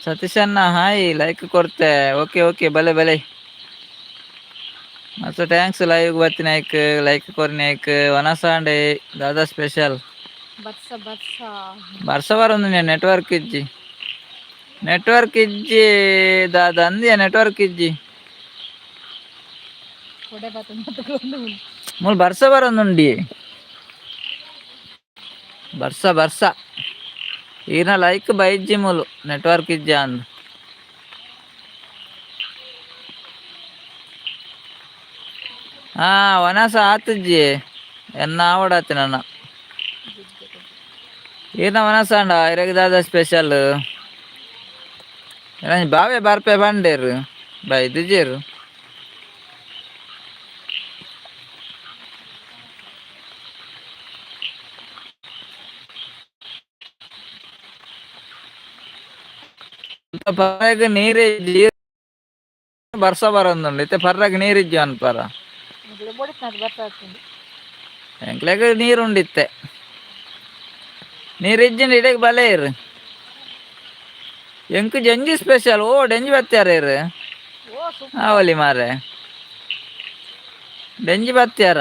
ಸತೀಶಣ್ಣ hi, like ಕೊಡ್ತೆ. Okay okay, ಬಲೆ ಬಲೆ. ಮಸ್ತ್ thanks live ಬತ್ತಿನಾಯ್ಕ್, ಲೈಕ್ ಕೊರ್ನಾಯ್ಕ್. ವನಸಾಂಡೆ ದಾದಾ ಸ್ಪೆಷಲ್? ಬರ್ಸ ಬರ್ಸ. ಬರ್ಸ ಬರೊಂದು, ನೆಟ್ವರ್ಕ್ ಇಜ್ಜಿ, ನೆಟ್ವರ್ಕ್ ಇಜ್ಜಿ ದಾದ ಅಂದಿಯ, ನೆಟ್ವರ್ಕ್ ಇಜ್ಜಿ. ಕೊಡೆ ಬತ್ತ. ಮೂಲು ಬರ್ಸ ಬರೊಂದುಂಡಿ, ಬರ್ಸ ಬರ್ಸ. ಈರ್ನ ಲೈಕ್ ಬೈಜ್ಜಿ, ಮೂಲು ನೆಟ್ವರ್ಕ್ ಇಜ್ಜ ಅಂದ್. ಹಾ, ವನಸ ಆತುಜ್ಜಿ, ಎನ್ನ ಆವಡಾತಿ ನನ್ನ. ಈರ್ನ ವನಸ ಅಂಡ ಇರೆಗ್ ದಾದ ಸ್ಪೆಷಲ್? ಬಾವೆ ಬರ್ಪೆ ಬಂಡೇರು, ಬೈದುಜೇರು. ಪರ್ರಾಗ ನೀರಿಜ್ಜಿ, ಬರ್ಸ ಬರೊಂದುಂಡು. ಇತ್ತೆ ಪರ್ರಾಗ ನೀರಿಜ್ಜಿ ಅನ್ಪರ. ಬರ್ಸ ಆಗ್ತದೆ. ಎಂಕ್ಲೆಗ್ ನೀರುಂಡಿತ್ತೆ, ನೀರಿಜ್ಜಿಂಡ ಇಡೆಗ್ ಬಲೆ ಇರು. ಎಂಕ್ ಜಂಜಿ ಸ್ಪೆಷಲ್. ಓ, ಡೆಂಜಿ ಬತ್ಯಾರ ಇರು. ಓ ಸೂಪರ್. ಆವಲಿ ಮಾರೆ, ಡೆಂಜಿ ಬತ್ಯಾರ.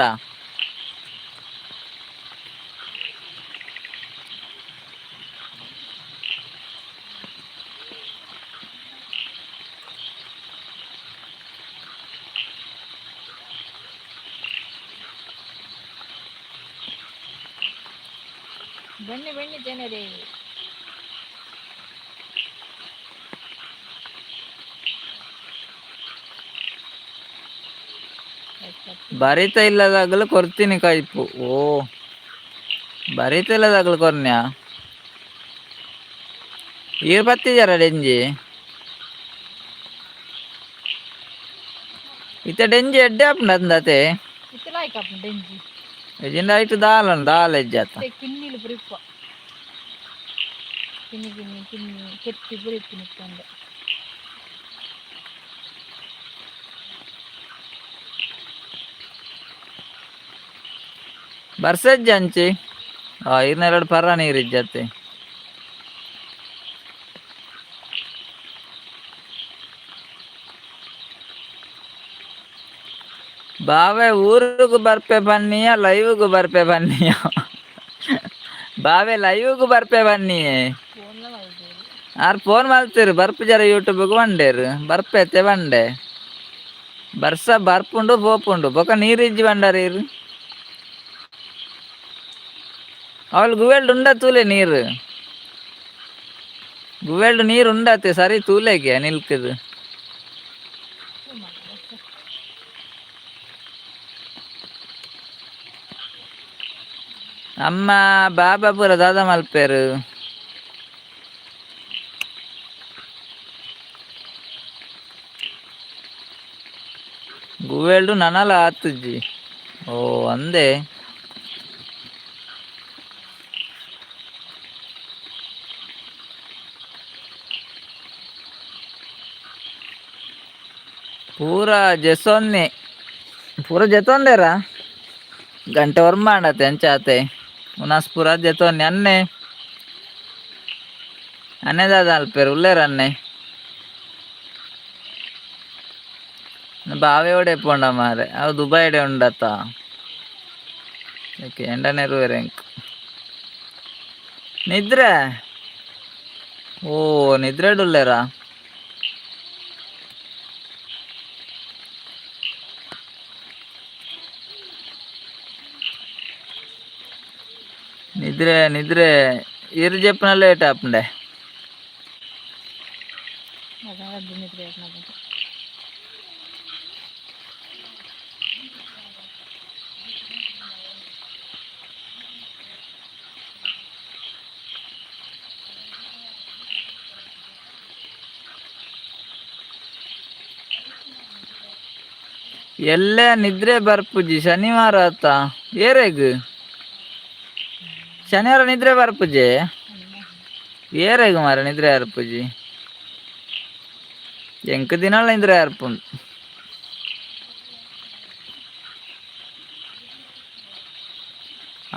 ಬನ್ನಿ ಬನ್ನಿ ಜನರೇ. ಬರಿತ ಇಲ್ಲದಾಗಲು ಕೊರ್ತೀನಿ ಕೈಪು. ಓ, ಬರಿತ ಇಲ್ಲದಾಗಲು ಕೊರ್ನ್ಯಾ? ಈರ್ ಬತ್ತಿಜಾರ ಡೆಂಜಿ? ಇತ್ತೆ ಡೆಂಜಿ ಎಡ್ಡೆ ಆಪುಂಡು ಅಂದತೆ. ಇತ್ತಲಾಯ್ಕ ಡೆಂಜಿ. ಇಜಿಂಡ ಐಟ್ ದಾಲ ದಾಲ ಇಜ್ಜಾತ. ಕಿನ್ನಿಲು ಪುರಿಪ್ಪ, ಕಿನ್ನಿ ಕಿನ್ನಿ ಕಿನ್ನಿ ಕೆತ್ತಿ ಪುರಿಪ್ಪು ನಿಕ್ಕಂಡೆ. ಬರ್ಸಜ್ಜ ಅಂಚಿ. ಆ ಇರ್ನೆರಡು ಪರ ನೀರಿಜ್ಜತ್ತೆ. ಬಾವೆ ಊರುಗು ಬರ್ಪೆ ಬನ್ನಿಯ, ಲೈವ್ಗು ಬರ್ಪೆ ಬನ್ನಿಯ? ಬಾವೆ ಲೈವ್ಗು ಬರ್ಪೆ ಬನ್ನಿಯೇ. ಫೋನ್ಲ ಮಲ್ದೇರು. ಆರ್ ಫೋನ್ ಮಲ್ತೇರು, ಬರ್ಪು ಜರ ಯೂಟ್ಯೂಬ್ಗೆ ಬಂಡೇರು, ಬರ್ಪೆತ್ತೆ ಬಂಡೆ. ಬರ್ಸ ಬರ್ಪುಂಡು ಪೋಪುಂಡು, ಬೊಕ ನೀರಿಜ್ಜಿ ಬಂಡಾರ ಇರು. ಅವಳು ಗುವೆಲ್ಡ್ ಉಂಡ ತೂಲೆ, ನೀರು ಗುವೆಲ್ಡ್ ನೀರು ಉಂಡತೆ ಸರಿ ತೂಲೆಗೆ ನಿಲ್ಕದು. ಬರ್ಸ. ಅಮ್ಮ ಬಾಬಾ ಪೂರ ದಾದ ಮಲ್ಪೇರು? ಗುವೆಲ್ಡು ನನಲ ಆತುಜ್ಜಿ. ಓ, ಅಂದೆ. ಪೂರ ಜೆಸೊನ್ನೆ, ಪೂರ ಜೆತೊಂದೇರಾ? ಗಂಟೆ ಒರ್ಂಬ ಆಂಡತೆ, ಅಂಚಾತೆ ಉನಾಸ್ ಪೂರ ಜೆತೊನ್ನೆ. ಅನ್ನೆ ಅನ್ನೆ ದಾದ ಅಲ್ಪೇರು ಉಲ್ಲೇರ ಅನ್ನೆ? ಬಾವೆ ಪೋಂಡ ಮಾರೆ, ಅವು ದುಬೈಡೆ ಉಂಡತ. ಓಕೆ, ಎಂಡನೆರುವೆರ್ ಎಂಕ್ ನಿದ್ರೆ. ಓ, ನಿದ್ರೆಡ್ ಉಲ್ಲೇರಾ? ನಿದ್ರೆ ನಿದ್ರೆ. ಇರು ಜೆಪ್ಪುನ ಲೇಟ್ ಆಪುಂಡೆ. ಅದ ನಿದ್ರೆ ಆತ್ನಗ. ಎಲ್ಲೆ ನಿದ್ರೆ ಬರ್ಪುಜಿ ಶನಿವಾರ ಆತ. ಏರೆಗ್ ಶನಿವಾರ ನಿದ್ರೆ ಬರ್ಪುಜಿ? ಏರೆಗ್ ಮಾರ ನಿದ್ರೆ ಬರ್ಪುಜಿ? ಎಂಕ್ ದಿನಲ ನಿದ್ರೆ ಬರ್ಪುಂಡು.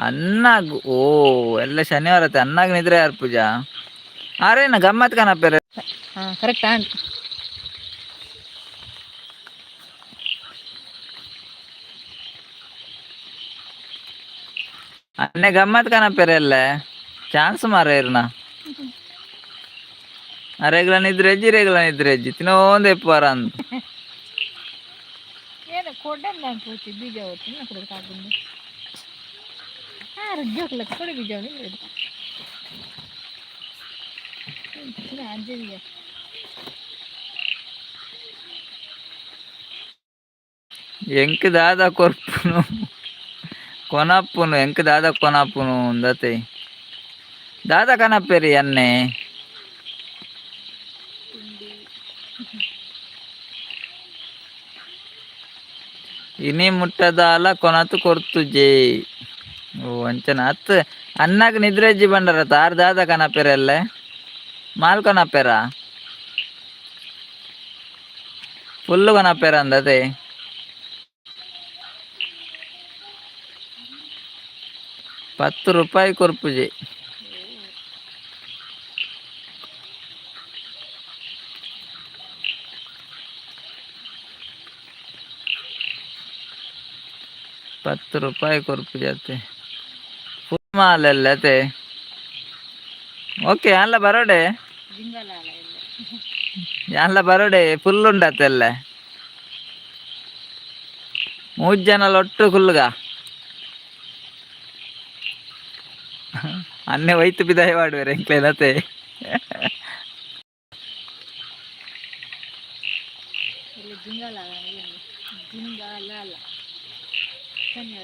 ಅನ್ನಾಗ್ ಓ ಎಲ್ಲ ಶನಿವಾರ ಆತ, ಅನ್ನಾಗ್ ನಿದ್ರೆ ಬರ್ಪುಜ? ಅರೇನ ಗಮ್ಮತ್ ಕನಪೆರೆ. ಹಾ, ಕರೆಕ್ಟ್ ಆಂಡ್. ಅನ್ನೆ ಗಮ್ಮತ್ ಕನಪೆರೆ ಎಲ್ಲ ಚಾನ್ಸ್ ಮಾರ ಇರ್ನ. ಅರೆಗ್ಲ ನಿದ್ರೆಜ್ಜಿ, ರೆಗ್ಲ ನಿದ್ರೆಜ್ಜಿ, ತಿನ್ನೋಂದು ಎಪ್ಪುವಾರ ಅಂದ್. ಏನ ಕೊಡಂದ ಪೂರ್ತಿ ಬೀಜ ಹೋಗ್ತೀನಿ ಕೊಡ ಕಾಕೊಂಡು. ಹಾಂ, ಜೋಕ್ಲ ಕೊಡಿ ಬೀಜ. ಅಂಜಲಿಯ. ಎಂಕ್ ದಾದ ಕೊರ್ಪುನು ಕೊನಪ್ಪುನು, ಎಂಕ್ ದಾದ ಕೊನಪ್ಪುನು ಅಂದತೆ. ದಾದ ಕನಪ್ಪೆರಿ ಅನ್ನೆ? ತಿಂಡಿ. ಇನಿ ಮುಟ್ಟದಾಲ ಕೊನತು ಕೊರ್ತುಜೆ. ಓ, ಅಂಚನ ಅತ್. ಅನ್ನಾಗ ನಿದ್ರೆಜ್ಜಿ ಬಂಡರ ತಾರ್ ದಾದ ಕನಪೆರೆಲ್ಲೆ? Mall ಕನಪೆರ, full ಕನಪೆರ ಅಂದತೆ. 10 ರೂಪಾಯಿ ಕೊರ್ಪುಜೆ. 10 ರೂಪಾಯಿ ಕೊರ್ಪುಜೆ ಫುಲ್ ಮಾಲೆಲ್ಲ ಅತೆ. ಓಕೆ, ಅಲ್ಲ ಬರೋಡೆ. ಜಿಂಗಲಾಲ ಎಲ್ಲ. ಯಾನ್ಲ ಬರೋಡೆ, ಫುಲ್ ಉಂಡತ್ತೆಲ್ಲ. ಮೂರು ಜನ ಒಟ್ಟು ಫುಲ್ಗ. ಅನ್ನೆ ಒಯ್ತು ಬಿದಾಯ ಮಾಡುವೆರೆ ಎಂಕ್ಲೇನತೆ. ಇಲ್ಲಿ ಜಿಂಗಲಾಲ, ಇಲ್ಲಿ ಜಿಂಗಾಲಾಲ. ಸನ್ನಿ.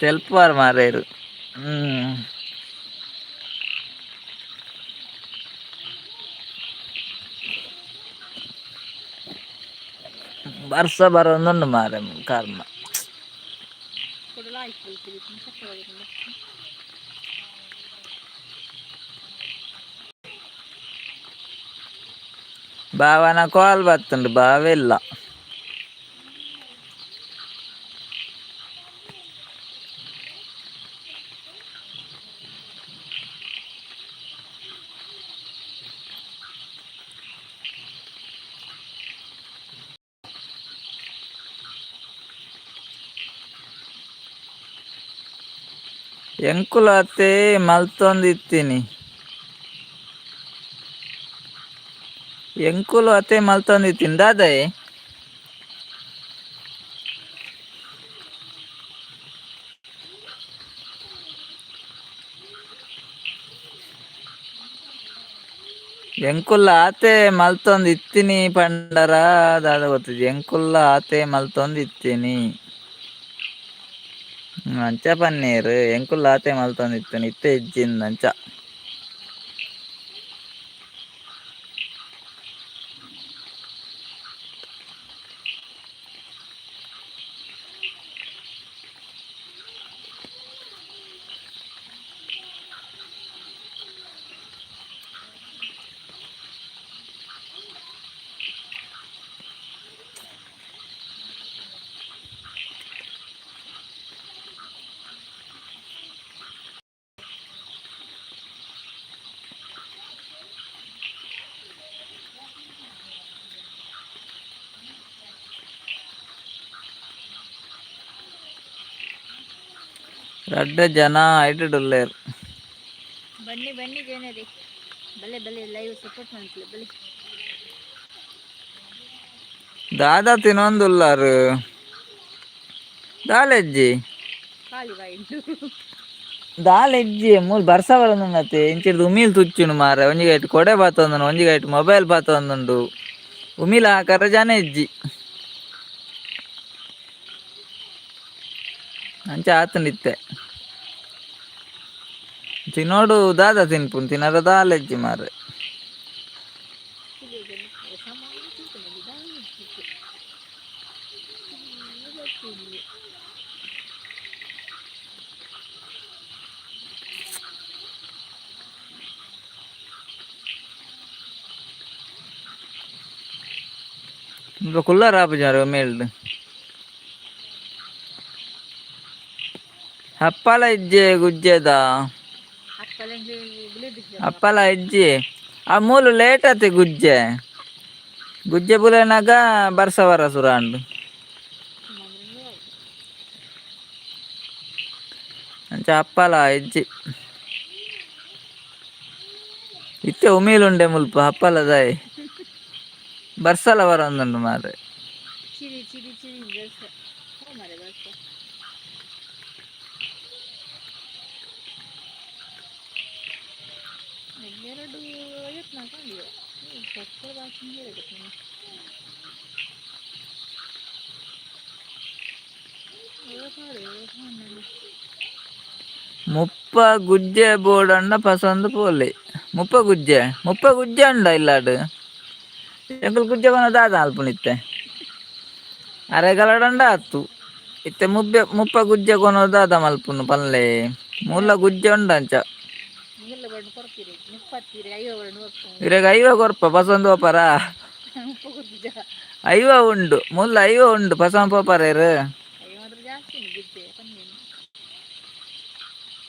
ತೆಲ್ಪುವಾರ್ ಮಾರೇರು. ಹ್ಮ್ ಬರ್ಸ ಬರೋದುಂಡು ಮಾರೆ, ಕರ್ಮ. ಕೊಡಲ ಆಯ್ತು. ಬಾವನ ಕಾಲ್ ಬತ್ತುಂಡು, ಬಾವೆಲ್ಲ. ಎಂಕುಲಾತೆ ಮಲ್ತೊಂದಿತ್ತೀನಿ, ಎಂಕುಲು ಅತೆ ಮಲ್ತೊಂದಿತ್ತೀನಿ ದಾದಯೆ. ಎಂಕುಲ್ಲ ಆತೆ ಮಲ್ತೊಂದು ಇತ್ತೀನಿ ಪಂಡರ ದಾದ ಗೊತ್ತಿದೆ. ಎಂಕುಲ್ಲ ಆತೆ ಮಲ್ತೊಂದು ಇತ್ತೀನಿ ಅಂಚ ಪನ್ನೀರ್. ಎಂಕುಲ್ಲ ಆತೆ ಮಲ್ತೊಂದು ಇತ್ತೀನಿ, ಇತ್ತೆ ಇಜ್ಜಿಂದ ಅಂಚ. ರಡ್ಡ್ ಜನ ಐಟುಡುಲ್ಲೆರ್. ಬನ್ನಿ ಬನ್ನಿ ಜನರೇ, ಬಲೆ ಬಲೆ, ಲೈವ್ ಸಪೋರ್ಟ್ ಮಾಡ್ತಿಲ್ಲ, ಬಲೆ. ದಾದಾ ತಿನ್ನೊಂದುಲ್ಲಾರು? ದಾಲೆಜ್ಜಿ. ಖಾಲಿ ಬಾಯಿ. ದಾಲೆಜ್ಜಿ, ಮೂಲು ಬರ್ಸ ಬರೊಂದುಂಡತ್ತೆ. ಇಂಚಿರ್ದು ಉಮಿಲ್ ತುಚ್ಚುಂಡು ಮಾರ್ರೆ. ಒಂಜಿ ಗೈಟ್ ಕೊಡೆ ಬಾತೊಂದುಂಡು, ಒಂಜಿ ಗೈಟ್ ಮೊಬೈಲ್ ಬಾತೊಂದುಂಡು. ಉಮಿಲ್ ಆಕರ ಜನ ಇಜ್ಜಿ. ಅಂಚ ಆತುಂಡು ಇತ್ತೆ. ತಿನ್ನೋಡು ದಾದ ತಿನ್ಪುನ್? ತಿನ್ನರ ದಾಲೆಜ್ಜಿ ಮಾರ್ರೆ. ಕುಲ್ಲರ ಆಪುಜಾರ ಮೇಲ್ಡ್. ಅಪ್ಪಲ ಇಜ್ಜೆ ಗುಜ್ಜೆದ. ಅಪ್ಪಲ ಇಜ್ಜಿ. ಆ ಮೂಲು ಲೇಟ್ ಆತೆ ಗುಜ್ಜೆ. ಗುಜ್ಜೆ ಬುಲೆನಾಗ ಬರ್ಸ ವರ ಸುರಾಂಡ್. ಅಂಚ ಅಪ್ಪಲ ಇಜ್ಜಿ. ಇತ್ತೆ ಉಮೇಲುಂಡೆ ಮುಲ್ಪ ಅಪ್ಪಲದಾಯಿ. ಬರ್ಸಲ ಬರೊಂದುಂಡು ಮಾರ್ರೆ. ಚಿರಿ ಚಿರಿ ಚಿರಿ ಬರ್ಸ ಮಾರೆ ಬರ್ಸ. ಎರಡು 54 ಅಂದಿವೆ ಸಕ್ಕರೆ ಬಾಕಿ. 30 ಗುಜ್ಜೆ ಬೋಡಂಡ ಪಸಂದ್ ಪೋಲೆ. 30 ಗುಜ್ಜೆ, 30 ಗುಜ್ಜೆ ಉಂಡ ಇಲ್ಲಾಡ್. ಎಂಕುಲು ಗುಜ್ಜೆ ಕೊನ ದಾದ ಅಲ್ಪುನಿತ್ತೆ ಅರೆಗಲಡಂಡ ಆತು. ಇತ್ತೆ ಮುಬ್ಬೆ 30 ಗುಜ್ಜೆ ಕೊನ ದಾದ ಮಲ್ಪುನು ಪನ್ಲೆ. ಮೂಲ ಗುಜ್ಜೆ ಉಂಡ ಅಂಚ. ನೀರ್ಲ ಬಣ್ಣ ಕೊರ್ತೀರಿ ಮುಪ್ಪತ್ತೀರಿ 50 ಬಣ್ಣ ಕೊರ್ಪು. ಇರೆಗ್ 50 ಕೊರ್ಪ ಪಸಂದ್ ಪೋಪರ. 30 ಕೊರ್ಪುಜ. 50 ಉಂಡು ಮುಲ್ಲ, 50 ಉಂಡು ಪಸಂದ್ ಪೋಪರ ಇರು.